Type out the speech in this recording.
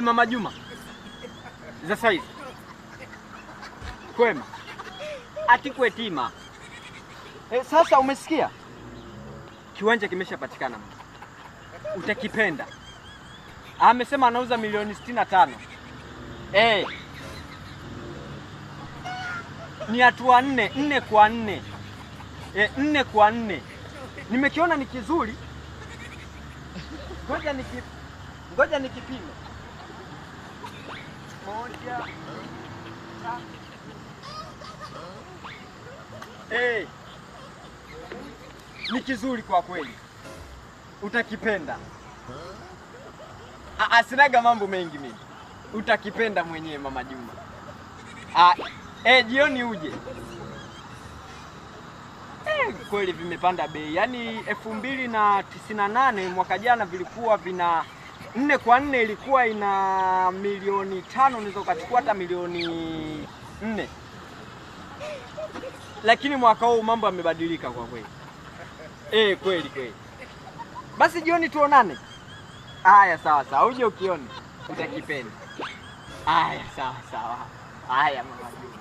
Mama Juma. Za saizi. Kwema. Atikwetima. Sasa umesikia? Kiwanja kimeshapatikana mama. Utakipenda. Amesema anauza milioni 65. Ni hatua 4, 4 kwa 4. 4 kwa 4. Nimekiona ni kizuri. Ngoja nikipime. 1 3. Ni kizuri kwa kweli. Utakipenda. Asinaga mambo mengi mimi. Utakipenda mwenyewe Mama Juma. Jioni uje. Kweli vimepanda bei. Yaani 2098 mwaka jana vilikuwa vina 4 kwa 4 ilikuwa ina milioni 5, unaweza ukachukua hata milioni 4. Lakini mwaka huu mambo yamebadilika kwa kweli. Kweli kweli. Basi jioni tuonane. Haya sawa sawa, uje ukione utakipenda. Haya sawa sawa. Haya Mama Juma.